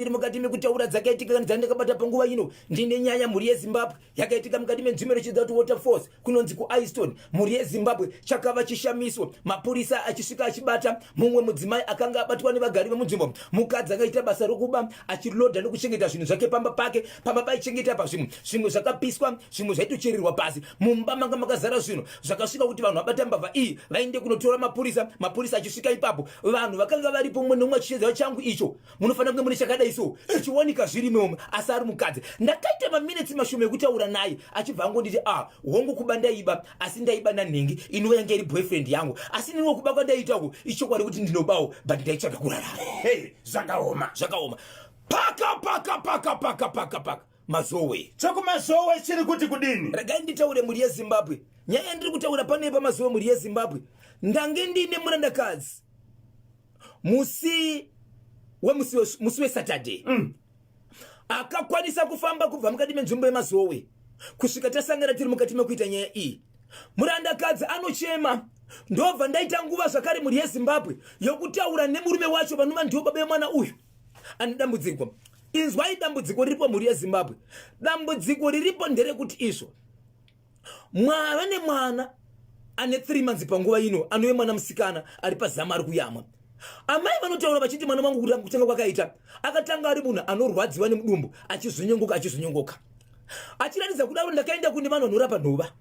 Iri mukati mekutaura dzakaitika kana dzandakabata panguva ino. Ndine nyaya, mhuri yeZimbabwe, yakaitika mukati menzvimbo inochidza kuti Waterfalls, kunonzi kuIston. Mhuri yeZimbabwe, chakava chishamiso mapurisa achisvika achibata mumwe mudzimai akanga abatwa nevagari vemunzvimbo. Mukadzi akaita basa rokuba, achilodha nekuchengeta zvinhu zvake pamba pake. Pamba paichengeta pazvimwe, zvimwe zvakapiswa, zvimwe zvaitochererwa pasi. Mumba manga makazara zvinhu zvakasvika kuti vanhu vabata mbavha iyi vaende kunotora mapurisa. Mapurisa achisvika ipapo, vanhu vakanga varipo, mumwe nemumwe achichedza changu icho, munofanira kunge mune chakadai so, chichiwanika zviri imomo, asi ari mukadzi. Ndakaita maminetsi mashoma ekutaura naye, achibva angonditi, "A ah, hongu, kuba ndaiba, asi ndaiba nanhingi inova yange iri boyfriend yangu. Asi niniwo kuba kwandaiita uku, ichokwadi kuti ndinobawo, but ndaitsvaga kurarama." Hey, zvakaoma. Zvakaoma. Paka paka paka paka paka paka Mazowe. ChekuMazowe chiri kuti kudini? Regai nditaure, mhuri yeZimbabwe. Nyaya yandiri kutaura panei paMazowe, mhuri yeZimbabwe, ndange ndiine murandakadzi musi wemusi weSaturday akakwanisa kufamba kubva mukati menzvimbo yeMazowe kusvika tasangana tiri mukati mekuita nyaya iyi. Murandakadzi anochema. Ndobva ndaita nguva zvakare, mhuri yeZimbabwe, yokutaura nemurume wacho, vanova ndiwo baba vemwana uyu ane dambudziko. Inzwai dambudziko riripo, mhuri yeZimbabwe. Dambudziko riripo nderekuti izvo mwava nemwana ane 3 months panguva ino, anove mwana musikana ari pazama, ari kuyamwa. Amai vanotaura vachiti, "Mwana wangu kutanga kwakaita, akatanga ari munhu anorwadziwa nemudumbu, achizonyongoka, achizonyongoka, achiratidza kudaro. Ndakaenda kune vanhu vanorapa nhova,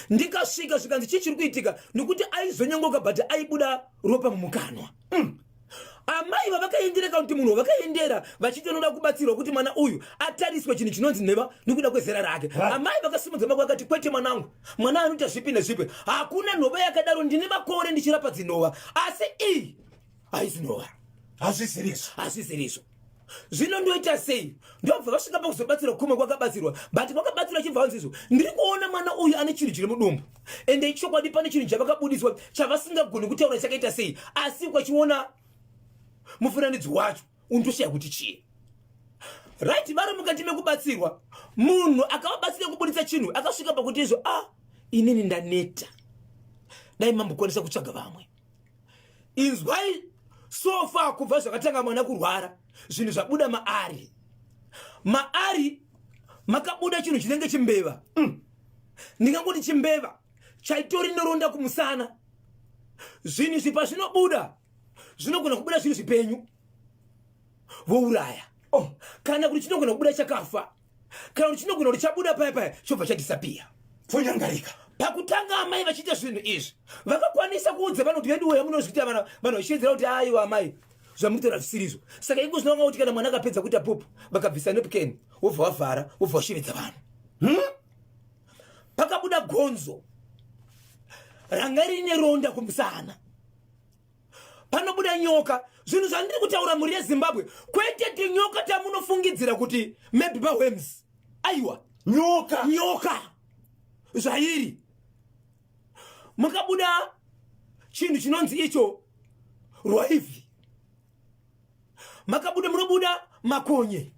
ndikasvika, zvikanzi, 'Chii chiri kuitika?' Nekuti aizonyongoka, but aibuda ropa mumukanwa. Amai vavakaendera, kana kuti munhu wavakaendera vachitonoda kubatsirwa kuti mwana uyu atariswe chinhu chinonzi nheva nekuda kwezera rake, amai vakasimudza mako vakati, 'Kwete, mwanangu, mwana anoita zvipi nezvipi, hakuna nhova yakadaro. Ndine makore ndichirapa dzinhova, asi iyi haisi nhova.' Hazvisirizvo. Hazvisirizvo. Zvino ndoita sei? Ndobva vasvika pakuzobatsirwa kumwe kwakabatsirwa, but kwakabatsirwa chibva vanzi, 'Izvo ndiri kuona mwana uyu ane chinhu chiri mudumbu.' Ende ichokwadi, pane chinhu chavakabudiswa chavasingagoni kutaura chakaita sei, asi ukachiona mufananidzo wacho unotoshaya kuti chii. Right, vari mukati mekubatsirwa, munhu akavabatsira kubudisa chinhu akasvika pakuti izvo, "A ah, inini ndaneta, dai mambokwanisa kutsvaga vamwe." Inzwai, so far kubva zvakatanga mwana kurwara, zvinhu zvabuda maari makabuda chinhu chinenge chimbeva. Ndingangoti chimbeva chaitori neronda kumusana. Zvinhu izvi pazvinobuda, zvinogona kubuda zviri zvipenyu, vouraya, oh. Kana kuti chinogona kubuda chakafa, kana kuti chinogona kuti chabuda paya paya chobva chadisappear. Fonyangarika. Pakutanga amai vachiita zvinhu izvi, vakakwanisa kuudza vanhu kuti, "Veduwe, munozviita." Vana vanhu vachiedzera kuti, "Aiwa amai, zvamunotaura zvisirizvo." Saka iko zvinonga kuti kana mwana akapedza kuita pupu, vakabvisa napkin, wobva wavhara, wobva washevedza vanhu. Pakabuda gonzo ranga riine ronda kumusana, panobuda nyoka. Zvinhu zvandiri kutaura, mhuri yeZimbabwe, kwete tinyoka tamunofungidzira kuti maybe maworms, aiwa. Nyoka. Nyoka zvairi. Mukabuda chinhu chinonzi icho rwaivhi, makabuda, munobuda makonye.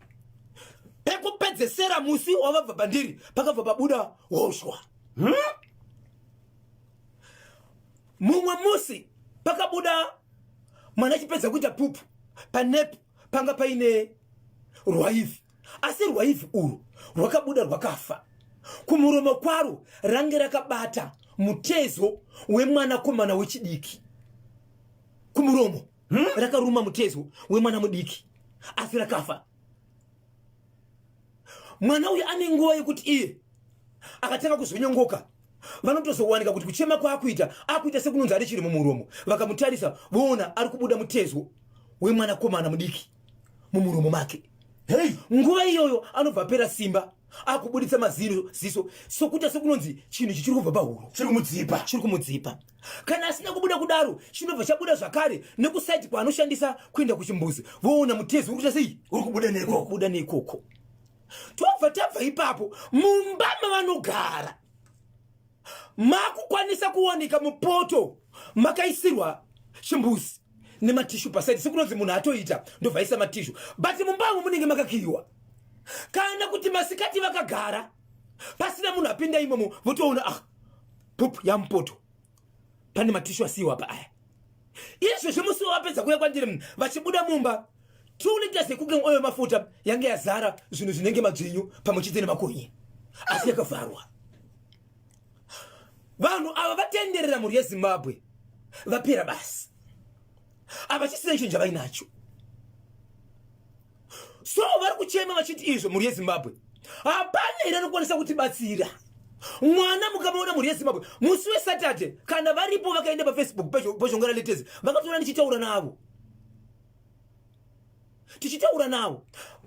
Pekupedzesera, musi wavabva pandiri, pakabva pabuda hoswa. Mumwe musi pakabuda mwana achipedza kuita pupu, panepi panga paine rwaivhi, asi rwaivhi urwu rwakabuda rwakafa. Kumuromo kwaro range rakabata mutezo wemwanakomana wechidiki kumuromo. Rakaruma mutezo wemwana mudiki, asi rakafa. Mwana uyu ane nguva yekuti iye akatanga kuzonyongoka, vanotozowanika kuti kuchema kwaakuita, akuita sekunonzi ari chiri mumuromo. Vakamutarisa, voona ari kubuda mutezo wemwanakomana mudiki mumuromo make. Hey. Nguva iyoyo anobva apera simba, akubuditsa mazino, ziso, sokuita sekunonzi chinhu chichiri kubva pahuro. Chiri kumudzipa. Chiri kumudzipa. Kana asina kubuda kudaro, chinobva chabuda zvakare nekusaidi kwaanoshandisa kuenda kuchimbuzi, voona mutezo uri kuita sei? Uri kubuda neko. Kubuda neikoko. Tobva tabva ipapo, mumba mavanogara makukwanisa kuwanika mupoto makaisirwa chimbuzi nematishu pasaidi, sekunonzi munhu atoita ndobva aisa matishu, but mumbamo munenge makakiyiwa. Kana kuti masikati vakagara pasina munhu apinda imomo, votoona, "Ah, pupu yamupoto, pane matishu asiyiwa pa aya." Izvezvi musi wavapedza kuuya kwandiri, vachibuda mumba. 2 liters yecooking oil mafuta yange yazara zvinhu zvinenge madzvinyu pamwe chete nemakonye, asi yakavharwa. Vanhu ava vatenderera mhuri yeZimbabwe, vapera basi, havachisina chinhu chavainacho. So vari kuchema vachiti izvo, mhuri yeZimbabwe, hapana here anokwanisa kutibatsira mwana? Mukamuona, mhuri yeZimbabwe, musi weSaturday, kana varipo vakaenda paFacebook Bhozhongora Latest, vakatoona ndichitaura navo, tichitaura navo.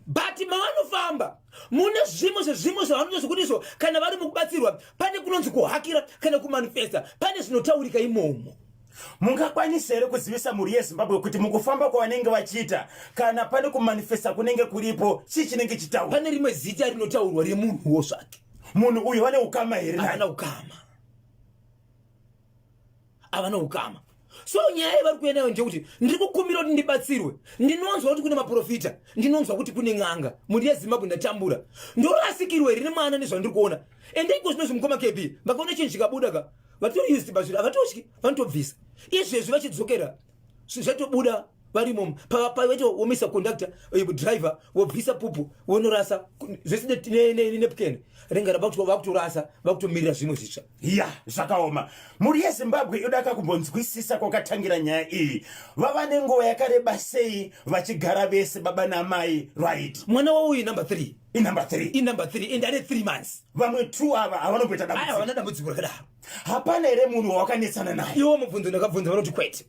But mavanofamba mune zvimwe zvezvimwe zvavanoita zvekuti izvo kana vari mukubatsirwa, pane kunonzi kuhakira kana kumanifesta, pane zvinotaurika imomo. Mungakwanisa here kuzivisa mhuri yeZimbabwe kuti mukufamba kwavanenge vachiita, kana pane kumanifesta kunenge kuripo, chii chinenge chitaura? Pane rimwe zita rinotaurwa remunhuwo zvake. Munhu uyu vane ukama here naye? Havana ukama, havana ukama. So nyaya yavari kuenda nayo ndeyekuti ndiri kukumbira kuti ndibatsirwe. Ndinonzwa kuti kune maprofita, ndinonzwa kuti kune n'anga. Mhuri yeZimbabwe, ndatambura, ndorasikirwa here nemwana nezvandiri kuona? Ende iko zvinozvi, mukoma KB, vakaona chinhu chikabuda ka, vatori used pazviro, havatotyi, vanotobvisa. Izvezvi vachidzokera, zvatobuda varimo pavaitowomisa conductor, driver, wobvisa pupu, wonorasa zvese nepkin ringa vakutorasa, vakutomirira zvimwe zvitsva. Ya, zvakaoma. Mhuri yeZimbabwe yodaka kumbonzwisisa kwakatangira nyaya iyi. Vava nenguva yakareba sei vachigara vese, baba namai, right? Mwana wauyu number 3. Inumber 3? Inumber 3, and ane 3 months. Vamwe two ava havanomboita dambudziko? Havana dambudziko rakadaro. Hapana here munhu wawakanetsana naye? Iwo mubvunzo ndakabvunza, vanoti kwete.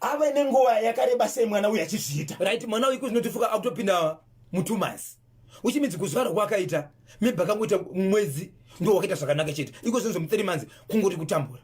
Ave nenguva yakareba sei mwana uyu achizviita? Right, mwana uyu kuzvinotifuka akutopinda mu2 months, which means kuzvarwa kwakaita maybe akangoita mwedzi ndo wakaita zvakanaka chete. Iko zvinozvo mu3 months kungoti kutambura.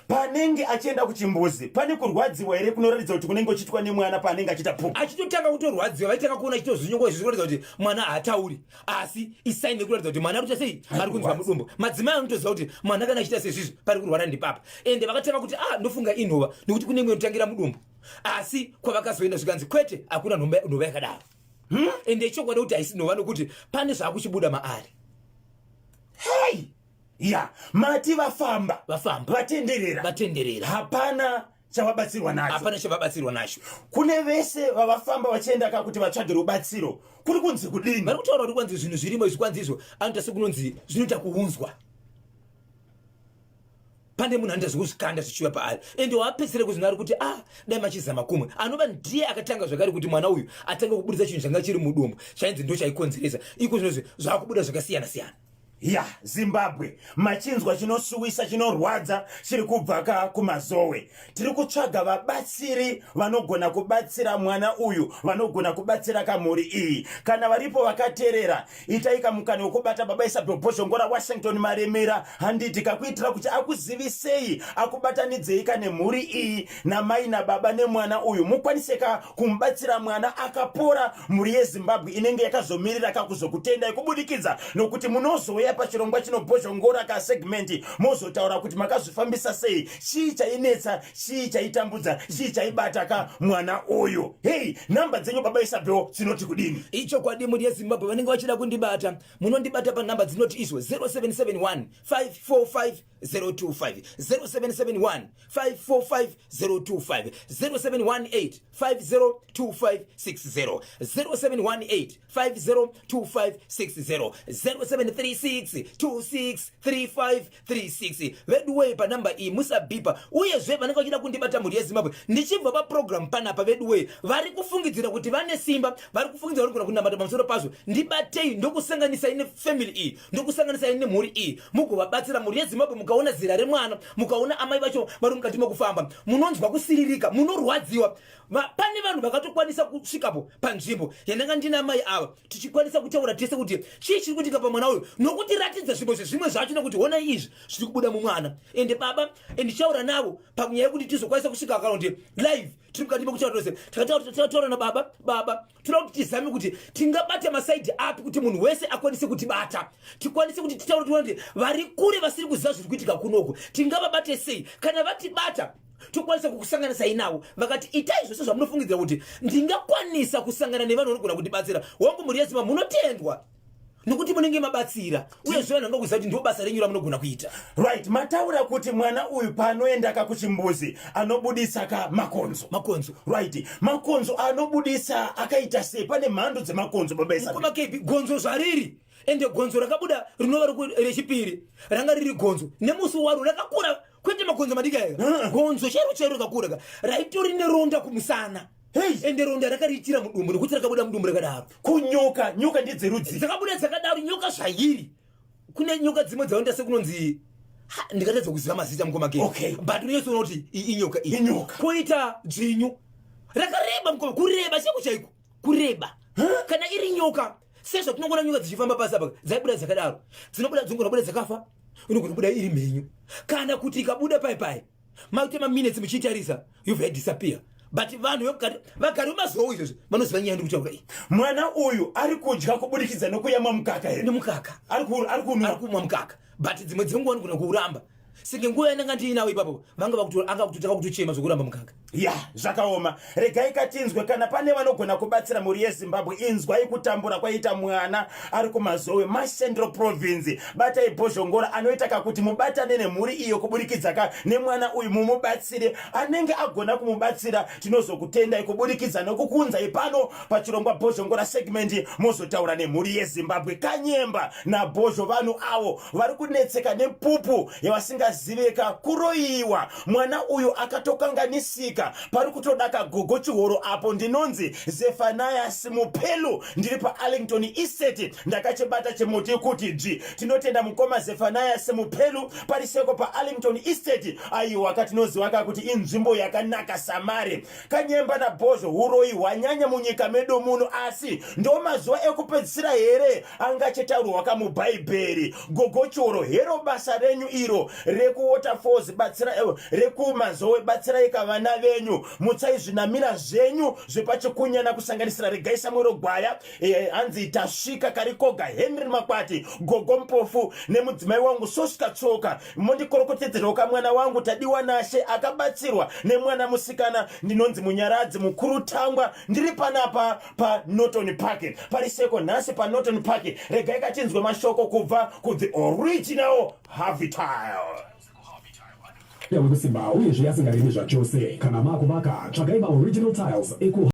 Panenge achienda kuchimbuzi, pane kurwadziwa here kunoratidza kuti kunenge uchiitwa nemwana paanenge achiita pupu? Achitotanga kutorwadziwa, vaitanga kuona achitozvinyongwa. Izvi zvikuratidza kuti mwana haatauri, asi isign yekuratidza kuti mwana ari kuita sei, ari kunzwa mudumbu. Madzimai anotoziva kuti mwana kana achiita sezvizvi, pari kurwara ndipapa. Ende vakatanga kuti, "Ah, ndofunga inhova," nekuti kune imwe inotangira mudumbu. Asi kwavakazoenda zvikanzi kwete, hakuna nhova yakadaro. Ende ichokwadi kuti haisi nhova, nokuti pane zvaakuchibuda maari. Hei, ya, mati vafamba? Vafamba. Vatenderera? Vatenderera. Hapana chavabatsirwa nacho? Hapana chavabatsirwa nacho. Kune vese vavafamba vachienda ka kuti vatsvage rubatsiro, kuri kunzi kudini? Vari kutaura kuti kwanzi zvinhu zvirimo izvi, kwanzi izvo anoita sekunonzi zvinoita kuunzwa, pane munhu anoita zvekuzvikanda zvichiuya paari. Ende wapedzisira kuzvinhu ari kuti, "Ah, dai machizama kumwe." Anova ndiye akatanga zvakare kuti mwana uyu atange kuburitsa chinhu changa chiri mudumbu, chainzi ndo chaikonzeresa. Iko zvinozvi zvaakubuda zvakasiyana siyana. Ya, Zimbabwe, machinzwa chinosuwisa, chinorwadza chiri kubva ka kuMazowe. Tiri kutsvaga vabatsiri vanogona kubatsira mwana uyu, vanogona kubatsira kamhuri iyi. Kana varipo vakateerera, itai kamukana wekubata baba Isabel Bhozhongora Washington Maremera, handiti, kakuitira kuti akuzivisei, akubatanidzei kane mhuri iyi, namai nababa nemwana uyu, mukwanise ka kumubatsira mwana akapora. Mhuri yeZimbabwe inenge yakazomirira kakuzokutendai kubudikidza nokuti munozouya pachirongwa chinobhozhongora kasegment, mozotaura kuti makazvifambisa sei, chii chainetsa, chii chaitambudza, chii chaibata ka mwana uyu. Hei, nhamba dzenyu, baba Isabel, dzinoti kudini? Ichokwadi, mhuri yeZimbabwe, vanenge vachida kundibata, munondibata panhamba dzinoti izvo 0771 545 025, 0771 545 025, 0718 502560, 0718 502560, 0736 263536. Veduwei, panhamba iyi musabhipa. Uyezve vanenge vachida kundibata, mhuri yeZimbabwe, ndichibva paprogram panapa, veduwei, vari kufungidzira kuti vane simba, vari kufungidzira vari kugona kunamata pamusoro pazvo, ndibatei, ndokusanganisai nefamily iyi, ndokusanganisai nemhuri iyi, mugovabatsira. Mhuri yeZimbabwe, mukaona zera remwana, mukaona amai vacho vari mukati mekufamba, munonzwa kusiririka, munorwadziwa. Pane vanhu vakatokwanisa kusvikapo panzvimbo yandanga ndina amai ava, tichikwanisa kutaura tese kuti chii chiri kuitika pamwana uyu, nokutiratidza zvimwe zvezvimwe zvacho, nekuti honai izvi zviri kubuda mumwana. Ende baba ndichaura navo panyaya yekuti tizokwanisa kusvika kana kuti live tiri mukati mekutaura tose. Takataura nababa, "Baba, toda kuti tizame kuti tingabata masides api kuti munhu wese akwanise kutibata, tikwanise kuti titaure, tione kuti vari kure vasiri kuziva zviri kuitika kunoku tingavabate sei. Kana vatibata, tokwanisa kukusanganisai navo." Vakati, "Itai zvose zvamunofungidzira kuti ndingakwanisa kusangana nevanhu vanogona kutibatsira." Wangu, mhuri yeZimba, munotendwa. Nekuti munenge mabatsira, uyezve vanhu vangakuziva kuti ndo basa renyu ramunogona kuita. Right, mataura kuti mwana uyu paanoenda ka kuchimbuzi anobudisa ka makonzo. Makonzo. Right, makonzo anobudisa akaita sei? Pane mhando dzemakonzo, baba Isa? Mukoma KB, gonzo zvariri, ende gonzo rakabuda rinova rechipiri, ranga riri gonzo nemusi waro rakakura, kwete magonzo madiki aya, gonzo chairo chairo rakakura ka, raitori neronda kumusana. Hey. Ende ronda rakariitira mudumbu, nekuti rakabuda mudumbu rakadaro. Kunyoka, nyoka ndedzerudzi? Dzakabuda dzakadaro nyoka zvairi. Kune nyoka dzimwe dzavanoita sekunonzi, ndikatadza kuziva mazita, mukoma ke. But unonyatsoona kuti iyi inyoka iyi. Inyoka. Koita dzvinyu rakareba, mukoma, kureba chaiko chaiko, kureba. Kana iri nyoka, sezvatinongoona nyoka dzichifamba pasi apa, dzaibuda dzakadaro, dzinobuda, dzinogona kubuda dzakafa, inogona kubuda iri mhenyu, kana kuti ikabuda pai pai maite maminutes muchiitarisa, you've had disappear. But vanhu vemukati, vagari vemazuva izvozvo, vanoziva nyaya ndiri kutaura iyi. Mwana uyu ari kudya kubudikidza nokuyamwa mukaka here? Nemukaka. Ari kunwa. Ari kumwa mukaka, but dzimwe dzenguva anogona kuuramba, senge nguva yandanga ndiinawo ipapo vanga anga kutotanga kutochema zvokuramba mukaka. Ya, zvakaoma. Regai katinzwe kana pane vanogona kubatsira mhuri yeZimbabwe. Inzwai kutambura kwaita mwana ari kuMazowe, maCentral Province. Batai Bhozhongora anoita kakuti mubatane nemhuri iyo kuburikidza ka nemwana uyu, mumubatsire. Anenge agona kumubatsira, tinozokutendai kuburikidza nokukunzai pano pachirongwa Bhozhongora segment, mozotaura nemhuri yeZimbabwe. Kanyemba naBhozho, vanhu avo vari kunetseka nepupu yavasingaziveka kuroyiwa. Mwana uyu akatokanganisika, pari kutoda kagogo Chihoro apo. Ndinonzi Zefanaya Mupelu, ndiri paArlington Estate, ndakachibata chimuti kuti dzvi. Tinotenda mukoma Zefanaya Mupelu, pariseko paArlington Estate. Aiwa, katinoziva ka kuti inzvimbo yakanaka samare. Kanyemba naBhozho, uroyi hwanyanya munyika medu muno, asi ndo mazuva ekupedzisira here angachitaurwa kamubhaibheri? Gogo Choro, hero basa renyu iro rekuWaterfalls, batsira rekuMazowe, batsirai kavana venyu, mutsai zvinamira zvenyu zvepachikunyana, kusanganisira Regai Samuero Gwaya, hanzi tasvika Karikoga, Henry Makwati, Gogo Mpofu nemudzimai wangu Sosika Tsoka. Mondikorokotedzerawo kamwana wangu Tadiwa Nashe akabatsirwa nemwana musikana. Ndinonzi Munyaradzi Mukuru Tangwa, ndiri panapa paNorton Park, pariseko nhasi paNorton Park. Regai katinzwe mashoko kubva kuthe original Harvey Tile. Wekusimba uyezve asingaremi zvachose. Kana maakuvaka, tsvagai maoriginal tiles eku